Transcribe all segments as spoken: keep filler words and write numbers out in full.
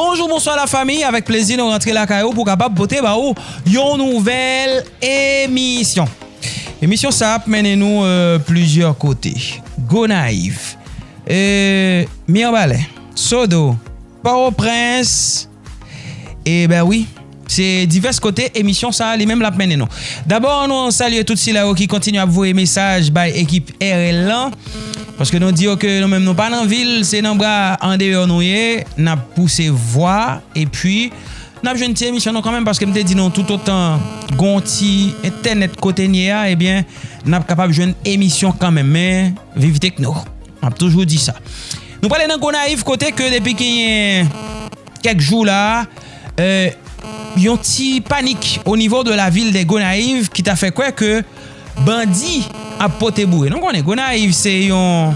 Bonjou, bonswa lafanmi, avèk plezi nou rantre lakay ou pou kapab pote ba ou yon nouvèl emisyon. Emisyon sa ap mennen nou euh, plizyè kote. Gonayiv, euh, Mibalè, Sodo, Pòtoprens, e ben wi, se divès kote emisyon sa li menm l ap mennen nou. Dabò, nou salye tout sila yo ki kontinye ap voye mesaj bay ekip R L lan. Paske nou di yo ke nou menm nou pa nan vil, se nan bra andeyò nou ye, n ap pouse vwa, epi n ap jwenn ti emisyon nou kanmenm, paske m te di nou toutotan gon ti entènèt kote n ye a, ebyen, n ap kapab jwenn emisyon kanmenm, men viv tekno. M ap toujou di sa. Nou prale nan Gonayiv kote ke depi genyen kèk jou la, euh, yon ti panik o nivo de la vil de Gonayiv ki ta fè kwè ke bandi ap pote boure. Nou konnen Gonayiv se yon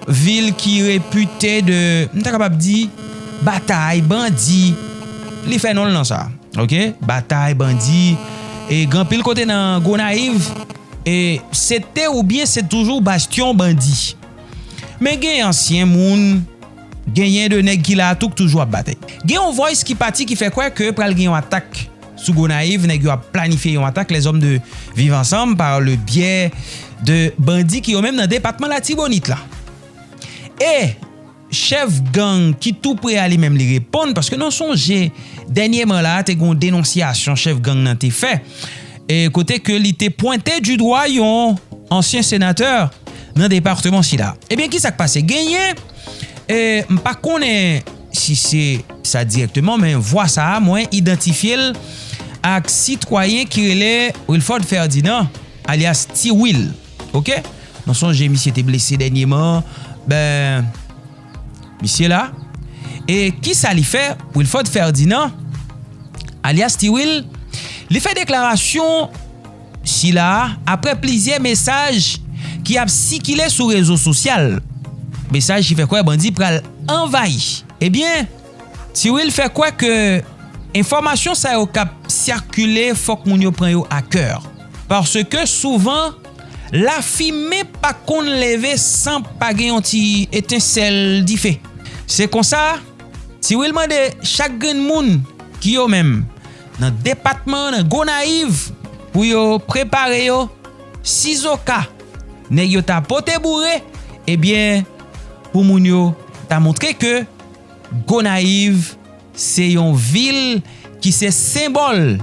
vil ki repite de, m ta kapab di, batay, bandi. Li fè non l nan sa. Ok? Batay, bandi. E gen anpil kote nan Gonayiv, e se te oubyen se toujou bastyon bandi. Men gen ansyen moun, genyen de nèg ki la a tou k toujou ap batay. Gen yon voice ki pati ki fè kwè ke pral gen yon atak sou Gonayiv, nèg yo ap planifye yon atak, les hommes de Viv Ansanm, par le biais de bandi ki yo menm nan depatman Latibonit la. E chèf gang ki tou pre a li menm li reponn, paske nou sonje dènyèman la te gen yon denonsyasyon chèf gang nan te fè, e kote ke li te pwente du dwa yon ansyen senatè nan depatman sila. Ebyen, ki sa k pase? Genyen, e, m pa konnen si se sa dirèkteman, men vwa sa a, mwen idantifye l ak sitwayen ki rele Wilford Ferdinand, alyas Ti Wil. Ok? Nou sonje misye te blese dènyèman, ben, misye la. E ki sa li fè? Wilford Ferdinand, alyas Ti Wil, li fè deklarasyon sila a apre plizyè mesaj ki ap sikile sou rezo sosyal. Mesaj ki fè kwè bandi pral anvayi. Ebyen, Ti Wil fè kwè ke enfòmasyon sa yo k ap sikile, fòk moun yo pran yo a kè. Paske souvan, lafimen pa konn leve san pa gen yon ti etensèl dife. Se konsa, Ti Wil mande chak grenn moun ki yo menm nan depatman, nan Gonayiv, pou yo prepare yo, sizoka nèg yo ta pote boure, ebyen, pou moun yo ta montre ke Gonayiv se yon vil ki se senbòl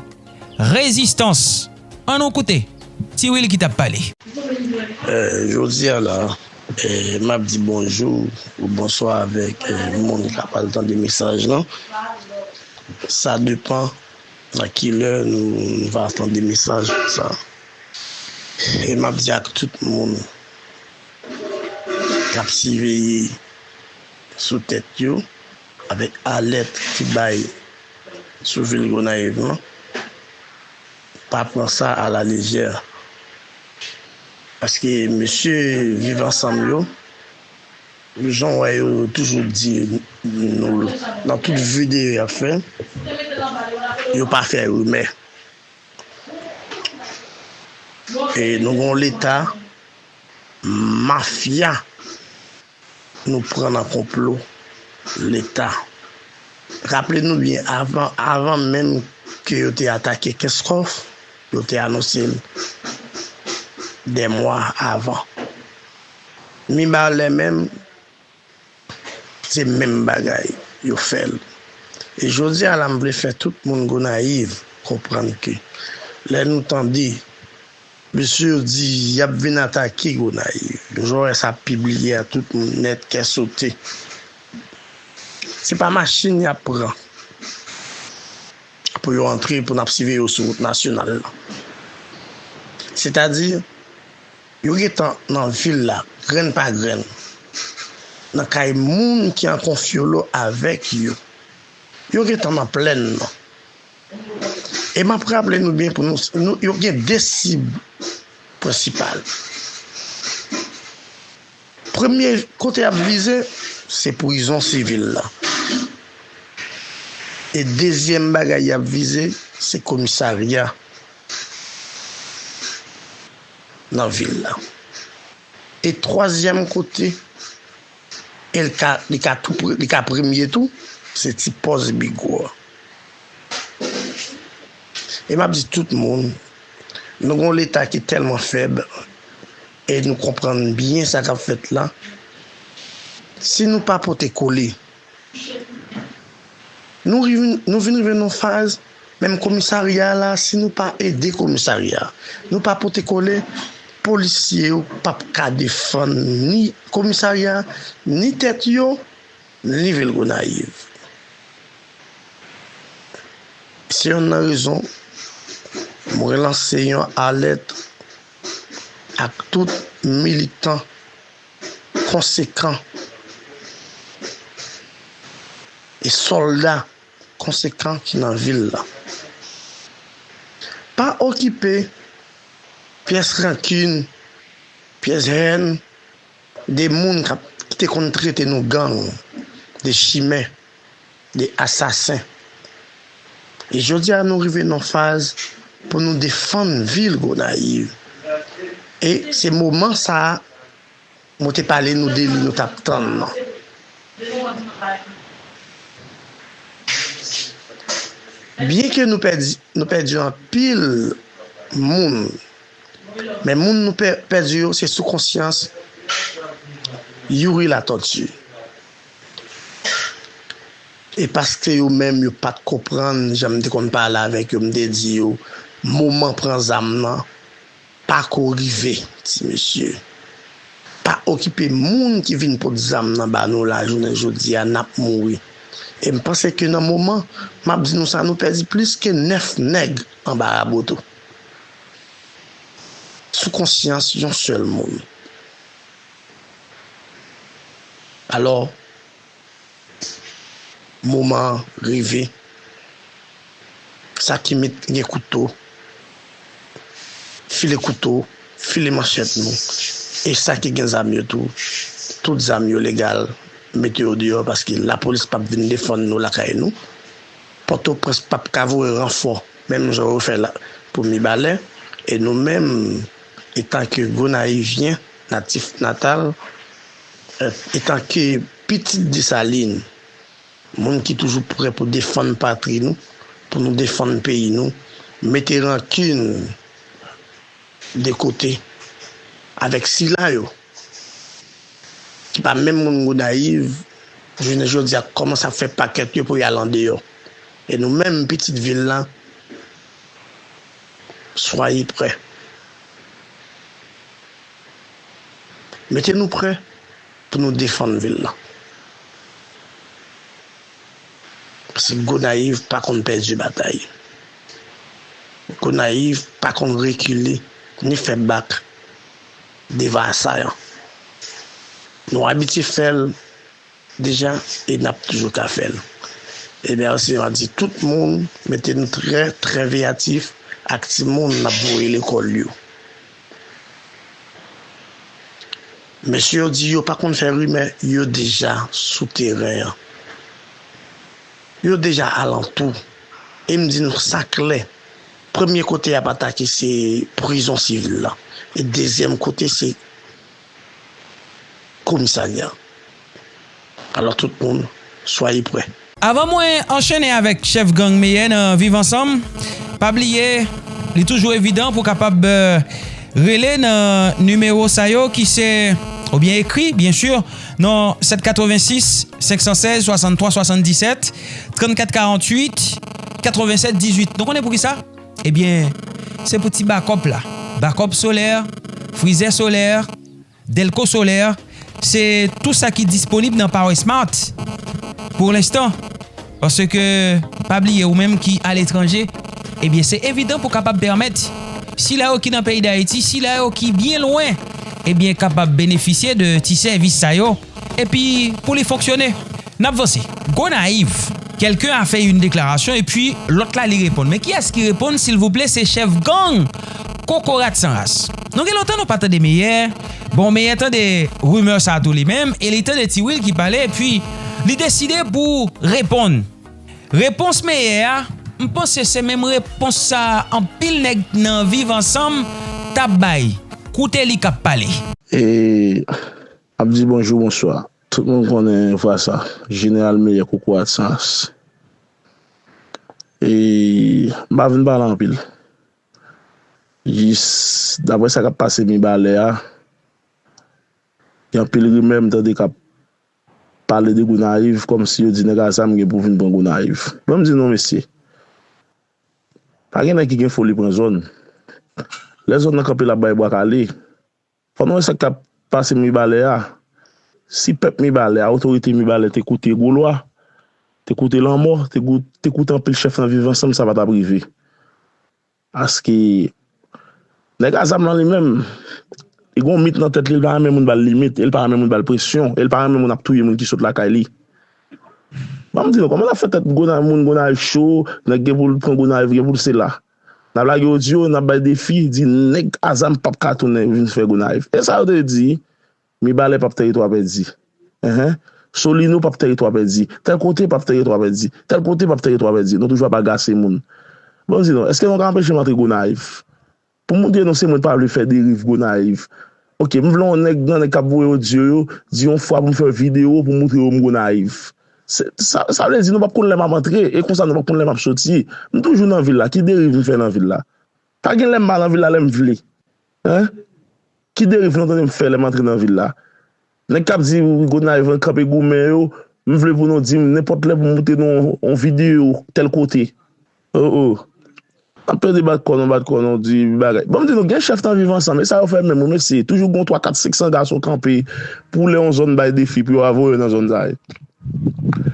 rezistans. Ann nou koute Ti Wil ki t ap pale. Eh, jodi a la, eh, m ap di bonjou ou bonswa avèk eh, moun k ap al tande mesaj lan. Sa depan nan ki lè nou, nou va tande mesaj sa. E m ap di ak tout moun k ap siveye sou tèt yo, avèk alèt ki bay sou vil Gonayiv lan, pa pran sa a la lejè. Paske mesye Viv Ansanm yo, jan w wè yo toujou di nou nan tout videyo y ap fè, yo pa fè rimè. E nou gen yon leta mafya nou pran nan konplo leta. Raple nou byen, avan, avan menm ke yo te atake Kenskòf, yo te anonse l dè mwa avan. Mibalè menm, se menm bagay yo fè l. E jodi a la, m vle fè tout moun Gonayiv konprann ke lè nou tande mesye yo di y ap vin atake Gonayiv, Jaurès ap pibliye a tout moun nèt, kè sote. Se pa machin y ap pran pou yo antre pou n ap siveye yo sou wout nasyonal lan. Sètadi, yo gentan nan vil la, grenn pa grenn, nan kay moun ki an konfyolo avèk yo. Yo gentan nan plèn nan. E m ap raple nou byen pou nou, nou yo gen de sib prensipal. Premye kote y ap vize, se prizon sivil la. E dezyèm bagay y ap vize, se komisarya nan vil la. E twazyèm kote, e li ka, li ka, tou, li ka premye tou, Se ti pòz Bigo a. E m ap di tout moun, nou gen yon Leta ki tèlman fèb, e nou konprann byen sa k ap fèt la. Si nou pa pote kole, nou rive, nou vin rive nan yon faz, menm komisarya a la, si nou pa ede komisarya a, nou pa pote kole, polisye yo p ap ka defann ni komisarya a, ni tèt yo, ni vil Gonayiv. Se yonn nan rezon mwen lanse yon alèt ak tout militan konsekan e sòlda konsekan ki nan vil la. Pa okipe pyès rankin, pyès hèn de moun k ap, ki te konn trete nou gang, de chimè, de asasen. E jodi a, nou rive nan yon faz pou nou defann vil Gonayiv. E se moman sa a, mwen te pale nou de li, nou t ap tann nan. Byenke nou pèdi, nou pèdi anpil moun, men moun nou pè-, pèdi yo, se sou konsyans Youri Latortue. E paske yo menm, yo pa t konprann, jan m te konn pale avèk yo, m te di yo, moman pran zam nan pako rive, ti mesye. Pa okipe moun ki vin pot zam nan ba nou la, jounen jodi a, n ap mouri. E m panse ke nan moman m ap di nou sa, nou pèdi plis ke nèf nèg anba Raboto. Sou konsyans yon sèl moun. Alò, moman an rive. Sa ki met gen kouto, file kouto, file manchèt nou. E sa ki gen zam yo tou, tout zam yo legal, mete yo deyò, paske lapolis p ap vin defann nou lakay nou. Pòtoprens p ap ka voye ranfò, menm jan yo fè la pou Mibalè. E nou menm, etanke Gonayivyen, natif natal, e, etanke pitit Desalin, moun ki toujou prè pou defann patri nou, pou nou defann peyi nou, mete rankin de kote avèk sila yo ki pa menm moun Gonayiv, jounen jodi a kòmanse ap fè pakèt yo pou y al andeyò. E nou menm, pitit vil la, soyez prêts. Mete nou prè pou nou defann vil la. Paske Gonayiv pa konn pèdi batay. Gonayiv pa konn rekile ni fè bak devan asayan. Nou abitye fè l deja e n ap toujou ka fè l. Ebyen, se, mwen di tout moun, mete nou trè, trè veyatif ak timoun n ap voye lekòl yo. Mesye yo di yo pa konn fè rimè, yo deja sou teren an. Yo deja alantou. E m di nou sa klè. Premye kote y ap atake, se prizon sivil la. E dezyèm kote, se komisarya. Alò, tout moun, soyez prêts. Avan mwen anchennen avèk chèf gang Meyè nan Viv Ansanm, pa bliye, li toujou evidan pou kapab, euh, rele nan nimewo sa yo ki se, oubyen ekri, byen si, nan sèt katrevensis, senk san sèz, swasanntwa, swasanndisèt, trannkat karanntuit, katrevensèt dizuit. Nou konnen poukisa? Ebyen, se pou ti bakòp la. Bakòp solè, frizè solè, dèlko solè, se tou sa ki disponib nan Power Smart pou lenstan. Paske, pa bliye, ou menm ki aletranje, ebyen, se evidan pou kapab pèmèt sila yo ki nan peyi Dayiti, sila yo ki byen lwen, ebyen, kapab benefisye de ti sèvis sa yo. Epi, pou li fonksyone, n ap vanse. Gonayiv, quelqu'un a fait une déclaration, epi lòt la, li reponn. Men kiyès ki reponn, silvouplè? Se chèf gang Kokorat San Ras. Nou gen lontan nou pa tande Meyè. Bon, Meyè tande rimè sa a tou li menm, e li tande Ti Wil ki pale, epi li deside pou reponn. Repons Meyè a, m panse se menm repons sa a anpil nèg nan Viv Ansanm t ap bay. Koute li k ap pale. E ap di bonjou, bonswa. Tout moun konnen fraz sa. Jeneral Meyè, Koukou Adsans. E m pa vin pale anpil. Jis, daprè sa k ap pase Mibalè a, gen anpil rimè m tande k ap pale de Gonayiv, kòmsi yo di nèg a zam gen pou vin pran Gonayiv. Ban m di nou, mesye, pa gen nèg ki gen foli pran zòn. Lè zòn nan kanpe l ap bay bwa kale, fò nou wè sa k t ap pase Mibalè a. Si pèp Mibalè a, otorite Mibalè te koute Gwo Lwa, te koute Lanmò, te gou-, te koute anpil chèf nan Viv Ansanm, sa pa t ap rive. Paske nèg a zam lan li menm, li gon mit nan tèt li, li pa renmen moun ba l limit, e li pa renmen moun ba l presyon, e li pa renmen moun ap touye moun ki sot lakay li. Ban m di nou, kòman n ap fè tèt Gona-, moun Gonayiv cho, nèg gen pou l pran Gonayiv, gen pou l sela. N ap lage odyo, n ap bay defi, di nèg a zam p ap ka tounen vin fè Gonayiv. E sa yo te di, Mibalè p ap teritwa pèdi. Enhen. Solino p ap teritwa pèdi. Tèl kote p ap teritwa pèdi. Tèl kote p ap teritwa pèdi. Nou toujou ap agase moun. Ban m di nou, èske nou ka anpeche m antre Gonayiv? Pou m montre nou se mwen k pa vle fè deriv Gonayiv. Oke, m vle yon nèg nan nèg k ap voye odyo yo, di yon fwa pou m fè videyo pou m montre yo m Gonayiv. Se, sa, sa vle di nou p ap konn lè m ap antre, e konsa nou p ap konn lè m ap soti. M toujou nan vil la, ki deriv m fè nan vil la? Pa gen lè m pa nan vil la lè m vle. Hein? Ki deriv nou tande m fè lè m antre nan vil la? Nèg k ap di Gonayiv kanpe goumen yo, m vle pou nou di m nenpòt lè pou m montre nou yon videyo tèl kote. Oh, oh. N ap plede bat kò nou, bat kò nou, di bagay. Ban m di nou, gen chèf nan Viv Ansanm, e sa yo fè menm, wi, mesye. Toujou gon twa, kat, senk san gason kanpe pou lè yon zòn bay defi pou yo al voye yo nan zòn sa yo.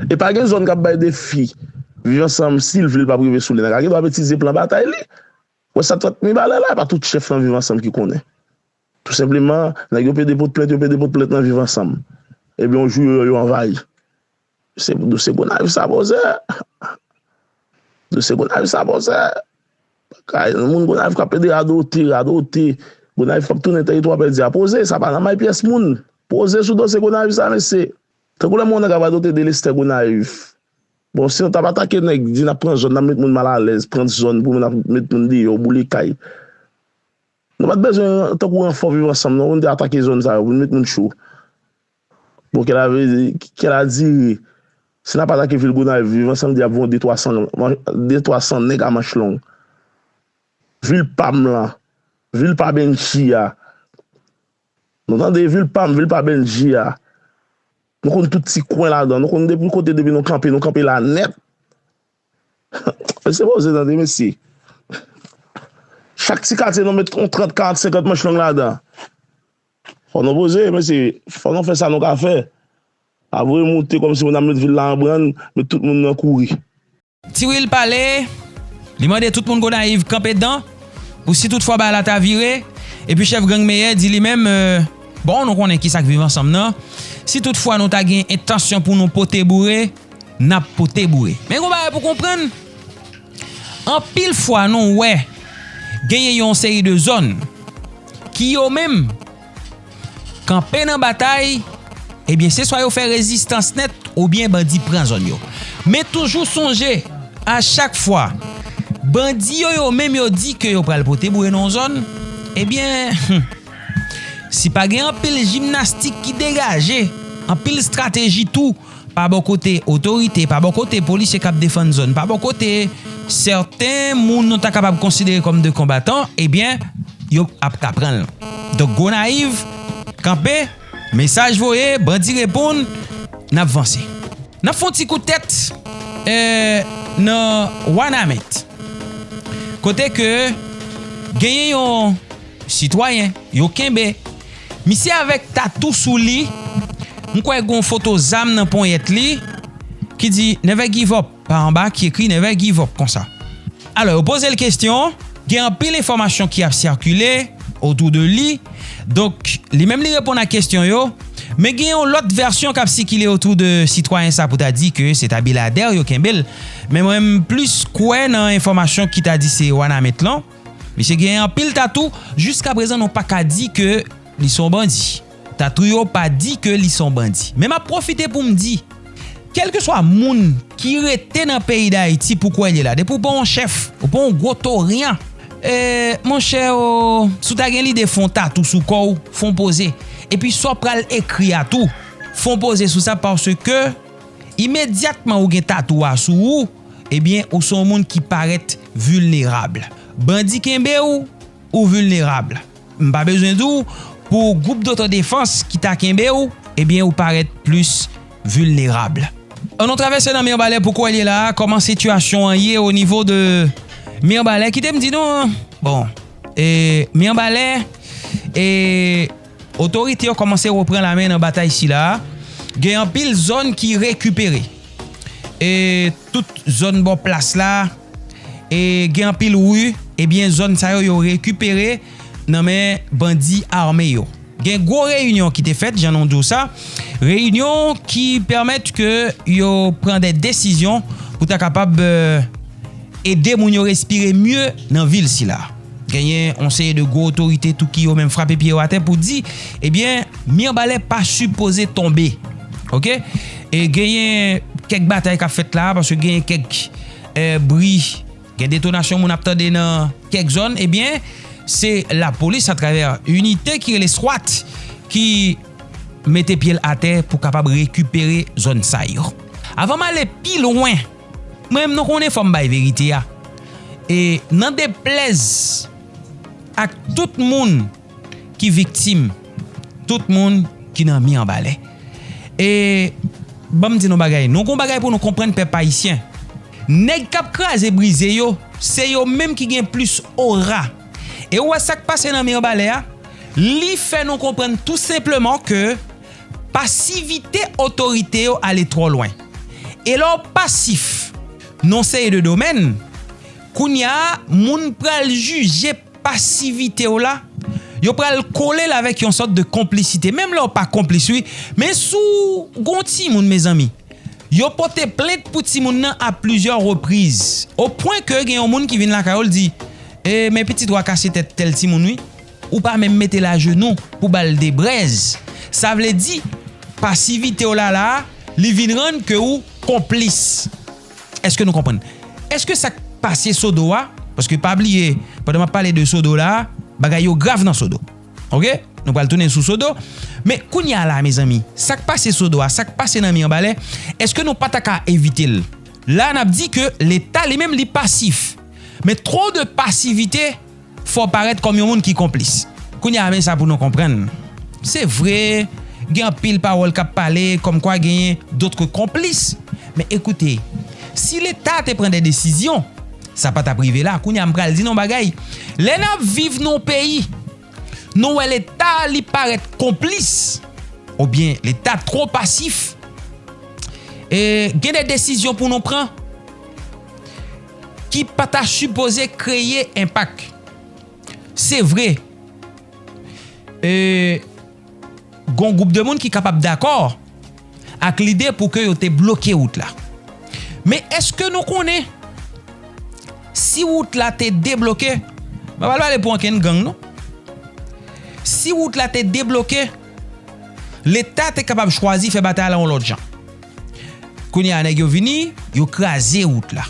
E pa gen zòn k ap bay defi Viv Ansanm, si l vle, l p ap rive sou li. Nèg la gen dwa betize plan batay li. Wè sa t fèt Mibalè la, e pa tout chèf nan Viv Ansanm ki konnen. Tou senpleman, nèg yo pede pot plent, yo pede pot plent nan Viv Ansanm. Ebyen, yon jou yo, yo anvayi. Se dosye Gonayiv sa poze. Dosye Gonayiv sa poze. Kay, moun Gonayiv k ap pede radote, radote. Gonayiv p ap tounen teritwa pèdi a poze, sa pa nan may pyès moun. Poze sou dosye Gonayiv sa, mesye. Tankou lè moun nèg ap radote de Lestè Gonayiv. Bon, si nou t ap atake nèg, di n ap pran zòn, n ap met moun malalèz, pran zòn pou n ap met moun deyò, boule kay. Nou pa t bezwen tankou ranfò Viv Ansanm, non, pou n te atake zòn sa yo, pou n met moun cho. Bon, kèl a vle, kèl a dire, si n ap atake vil Gonayiv, Viv Ansanm di ap voye de twa san, de twa san nèg a manch long. Vil pa m lan, vil pa Benji a. Nou tande, vil pa m, vil pa Benji a. Nou konn tout ti kwen ladan. Nou konn depi kote, depi nou kanpe, nou kanpe la nèt. Mesye poze tande, mesye. Chak ti katye nou met yon trant, karant, senkant manch long ladan. Fò nou poze, mesye. Fò nou fè sa nou ka fè. Pa voye moute kòmsi moun ap met vil la an brann, met tout moun nan kouri. Ti Wil pale, li mande tout moun Gonayiv kanpe dan pou si tout fwa bagay la ta vire, epi chèf gang Meyè di li menm, euh, bon, nou konnen kisa k Viv Ansanm nan, si tout fwa nou ta gen entansyon pou nou pote boure, n ap pote boure. Men gon bagay pou konprann, anpil fwa nou wè genyen yon seri de zòn ki yo menm kanpe nan batay, ebyen, se swa yo fè rezistans nèt, oubyen bandi pran zòn yo. Men toujou sonje, a chak fwa, bandi yo, yo menm yo di ke yo pral pote boure nan yon zòn, ebyen, hmm, si pa gen anpil jimnastik ki degaje, anpil estrateji tou, pa bò kote otorite, pa bò kote polisye k ap defann zòn, pa bò kote sèten moun nou ta kapab konsidere kòm de konbatan, ebyen, yo ap ka pran l. Donk, Gonayiv, kanpe, mesaj voye, bandi reponn, n ap vanse. N ap fè yon ti kout tèt, eh, nan Wanament. Kote ke genyen yon sitwayen, yo kenbe misye avèk tatou sou li. M kwè gon foto zam nan ponyèt li ki di Never give up pa anba, ki ekri Never give up konsa. Alò, yo poze l kesyon, gen anpil enfòmasyon ki ap sikile otou de li. Donk, li menm li reponn a kesyon yo. Men gen yon lòt vèsyon k ap sikile otou de sitwayen sa pou ta di ke se Tabiladè yo kenbe l. Men mwen, m plis kwè nan enfòmasyon ki ta di se Wanament lan. Misye gen anpil tatou, jiskaprezan nou pa ka di ke li se yon bandi. Tatou yo pa di ke li se yon bandi. Men m ap pwofite pou m di, kèlkeswa moun ki rete nan peyi Dayiti pou kwè l ye la, depi w pa yon chèf, ou pa yon gwo toryan, e, monchè, o, si w ta gen lide fè yon tatou sou kò w, fè yon poze. Epi sa w pral ekri a tou, fè yon poze sou sa paske imedyatman ou gen tatou a sou ou, ebyen, ou se yon moun ki parèt vilnerab. Bandi kenbe w, ou vilnerab. M pa bezwen di w, pou gwoup dotodefans ki ta kenbe w, ebyen, ou parèt plis vilnerab. Ann nou travèse nan Mibalè pou kwè l ye la a, kòman sitiyasyon an ye o nivo de Mibalè. Kite m di nou, bon, e, Mibalè, e, otorite yo kòmanse repran lamen nan batay sila a. Gen anpil zòn ki rekipere. E tout zòn bò plas la, e gen anpil ri, ebyen zòn sa yo, yo rekipere nan men bandi ame yo. Gen gwo reyinyon ki te fèt, jan nou di w sa. Reyinyon ki pèmèt ke yo pran de desizyon pou ta kapab, e, ede moun yo respire mye nan vil sila. Genyen yon seri de gwo otorite tou ki yo menm frape pye yo atè pou di, ebyen, Mibalè pa sipoze tonbe. Oke? E genyen kèk batay k ap fèt la, paske genyen kèk, e, bri, gen detonasyon moun ap tande nan kèk zòn, ebyen, se lapolis atravè inite ki rele swat ki mete pye l atè pou kapab rekipere zòn sa yo. Avan m ale pi lwen, mwen menm nou konnen fò m bay verite a. E nan deplèz ak tout moun ki viktim, tout moun ki nan Mibalè. E ban m di nou bagay, nou gon bagay pou nou konprann pèp ayisyen. Nèg k ap kraze brize yo, se yo menm ki gen plis ora. E ou wè sa k pase nan Mibalè a, li fè nou konprann tou senpleman ke pasivite otorite yo ale twò lwen. E lè w pasif nan yon seri de domèn, kounye a, moun pral jije pasivite w la, yo pral kole l avèk yon sòt de konplisite. Menm lè w pa konplis, wi, men si w gon timoun, mezanmi, yo pote plent pou timoun nan a plizyè repriz. O pwen ke gen yon moun ki vin lakay ou, l di, e, men pitit ou a kase tèt tèl timoun, wi. Ou pa menm mete l ajenou pou ba l de brèz. Sa vle di, pasivite w la la a, li vin rann ke ou konplis. Èske nou konprann? Èske sa k pase Sodo a, paske pa bliye, pandan m ap pale de Sodo la a, bagay yo grav nan Sodo. Oke? Nou pral tounen sou Sodo. Men kounye a la, mezanmi, sa k pase Sodo a, sa k pase nan Mibalè, èske nou pa ta ka evite l? La, n ap di ke Leta li menm li pasif. Men twò de pasivite fè w parèt kòm yon moun ki konplis. Kounye a, men sa pou nou konprann. Se vre, gen anpil pawòl k ap pale, kòmkwa genyen dòt konplis. Men ekoute, si Leta te pran de desizyon, sa pa t ap rive la. Kounye a, m pral di nou yon bagay. Lè n ap viv nan yon peyi, nou wè Leta li parèt konplis, oubyen Leta twò pasif, e gen de desizyon pou nou pran ki pa ta sipoze kreye enpak. Se vre, e, gon gwoup de moun ki kapab dakò ak lide pou ke yo te bloke wout la. Men èske nou konnen si wout la te debloke, m pa pral pale pou ankenn gang non. Si wout la te debloke, Leta te kapab chwazi fè batay la yon lòt jan. Kounye a, nèg yo vini, yo kraze wout la.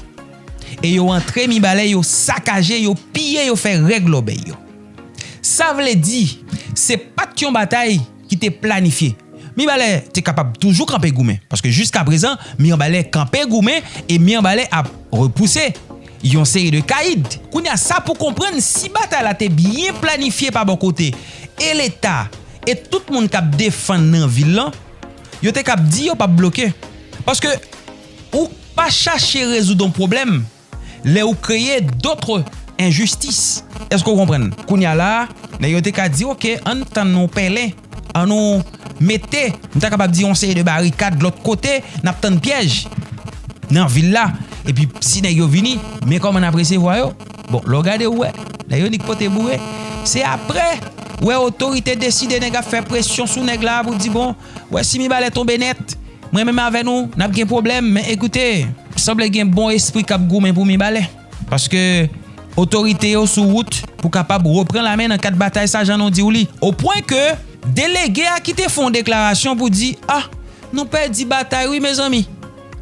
E yo antre Mibalè, yo sakaje, yo piye, yo fè règ lòbèy yo. Sa vle di, se pa t yon batay ki te planifye. Mibalè te kapab toujou kanpe goumen, paske jiska prezan, Mibalè kanpe goumen e Mibalè ap repouse yon seri de kayid. Kounye a, sa pou konprann, si batay la te byen planifye pa bò kote, e Leta, e tout moun k ap defann nan vil lan, yo te kab di yo p ap bloke. Paske ou pa chache rezoud yon pwoblèm lè ou kreye dòt enjistis. Èske w konprann? Kounye a la, nèg yo te ka di, oke, ann tann yon pèlen, ann nou mete, m ta kapab di yon seri de barikad lòt kote, n ap tann pyèj nan vil la. Epi si nèg yo vini, men kòman n ap resevwa yo? Bon, lè w gade, ou wè, nèg yo nik pote boure. Se apre, wè, otorite deside nèg ap fè presyon sou nèg la pou di, bon, wè, si Mibalè tonbe nèt, mwen menm avè nou, n ap gen pwoblèm. Men ekoute, sanble gen bon espri k ap goumen pou Mibalè. Paske otorite yo sou wout pou kapab repran lamen nan kad batay sa, jan nou di w li. O pwen ke delege a ki te fè yon deklarasyon pou di, ah, nou pèdi batay wi, mezanmi.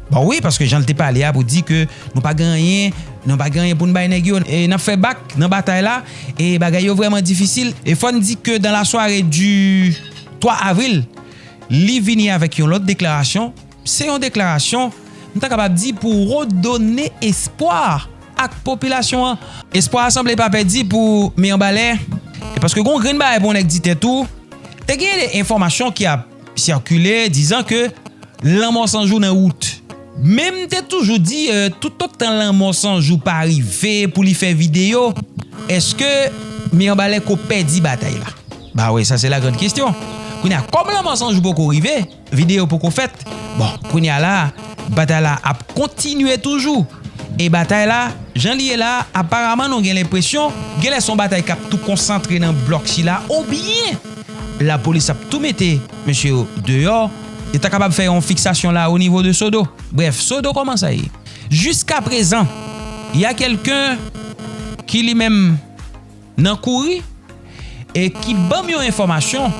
Bon, wi, paske jan l te pale a pou di ke nou pa gen anyen, nou pa gen anyen pou n bay nèg yo, e n ap fè bak nan batay la, e bagay yo vrèman difisil. E fò n di ke dans la soirée du twa avril, li vini avèk yon lòt deklarasyon. Se yon deklarasyon, m ta kapab di, pou redone espwa ak popilasyon an. Espwa a sanble pa pèdi pou Mirebalais, e paske gon grenn bagay pou yon nèg di tèt ou, te gen de enfòmasyon ki ap sikile, dizan ke lanmò san jou nan wout. Men m te toujou di, euh, toutotan lanmò san jou pa rive pou li fè videyo, èske Mirebalais ko pèdi batay la? Ba wi, sa se la grande question. Kounye a, kòm lanmò san jou poko rive, videyo poko fèt, bon, kounye a la, batay la ap kontinye toujou. E batay la, jan li ye la, aparaman nou gen lenpresyon, genlè se yon batay k ap tou konsantre nan blòk sila, oubyen lapolis ap tou mete mesye yo deyò, yo ta kapab fè yon fiksasyon la o nivo de Sodo. Brèf, Sodo kòman sa ye? Jiska prezan, y a quelqu'un ki li menm nan kouri e ki ban m yon enfòmasyon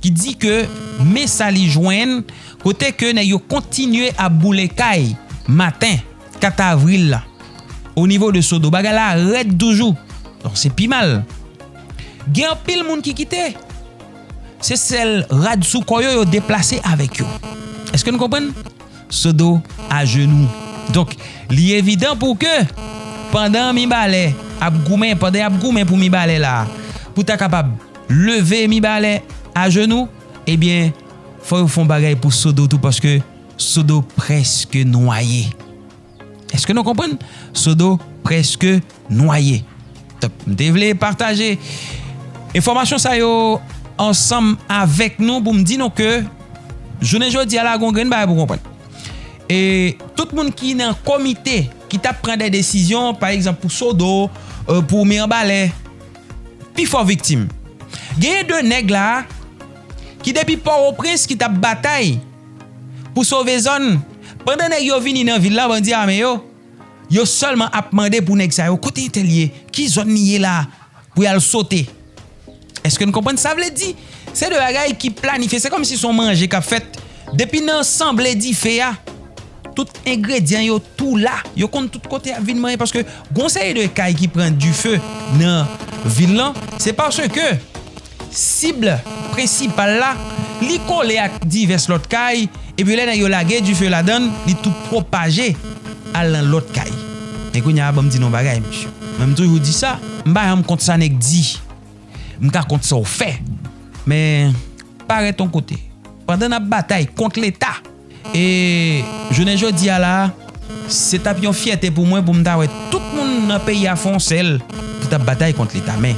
ki di ke men sa li jwenn kote ke nèg yo kontinye ap boule kay maten kat avril la. O nivo de Sodo, bagay la rèd toujou. Donk, se pi mal. Gen anpil moun ki kite. Se sèl rad sou kò yo, yo deplase avèk yo. Èske nou konprann? Sodo ajenou. Donk, li evidan pou ke pandan Mibalè ap goumen, pandan y ap goumen pou Mibalè la, pou ta kapab leve Mibalè ajenou, ebyen, fò yo fè yon bagay pou Sodo tou, paske Sodo prèske nwaye. Èske nou konprann? Sodo prèske nwaye. Donk, m te vle pataje enfòmasyon sa yo ansanm avèk nou pou m di nou ke jounen jodi a la, gon grenn bagay pou konprann. E tout moun ki nan komite ki t ap pran de desizyon, pa egzanp, pou Sodo, euh, pou Mirebalais, pi fò viktim. Genyen de nèg la ki depi Pòtoprens ki t ap batay pou sove zòn. Pandan nèg yo vini nan vil la, bandi ame yo, yo sèlman ap mande pou nèg sa yo, kote entèl ye, ki zòn li ye la, pou y al sote. Èske n konprann? Sa vle di, se de bagay ki planifye, se kòmsi se yon manje k ap fèt. Depi nan sanble dife a, tout engredyan yo tou la. Yo konn tout kote y ap vin manje, paske gon seri de kay ki pran dife nan vil lan, se paske sib prensipal la, li kole ak divès lòt kay, epi lè nèg yo lage dife ladan l, li tou pwopaje al nan lòt kay. Men kounye a, ban m di nou yon bagay, mesye. Mwen, m toujou di sa, m pa janm kont sa nèg di. M ka kont sa w fè. Men, parèt yon kote. Pandan n ap batay kont Leta, e jounen jodi a la, se t ap yon fyète pou mwen pou m ta wè tout moun nan peyi a fè yon sèl pou t ap batay kont Leta. Men,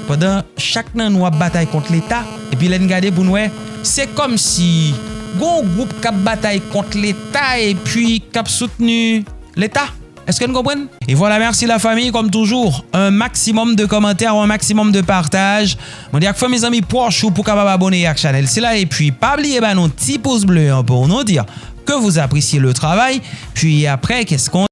pandan chak nan nou ap batay kont Leta, epi lè n gade pou n wè, se kòmsi gon gwoup k ap batay kont Leta epi k ap soutni Leta. Èske n konprann? Et voilà, merci la famille, comme toujours, un maximum de commentaires, un maximum de partage. Mwen di ak fanmi, zanmi, pwòch ou pou kapab abone ak chanèl sila, epi pa bliye ba nou ti pous ble an pou nou di ke vous appréciez le travail. Puis après, qu'est-ce qu'on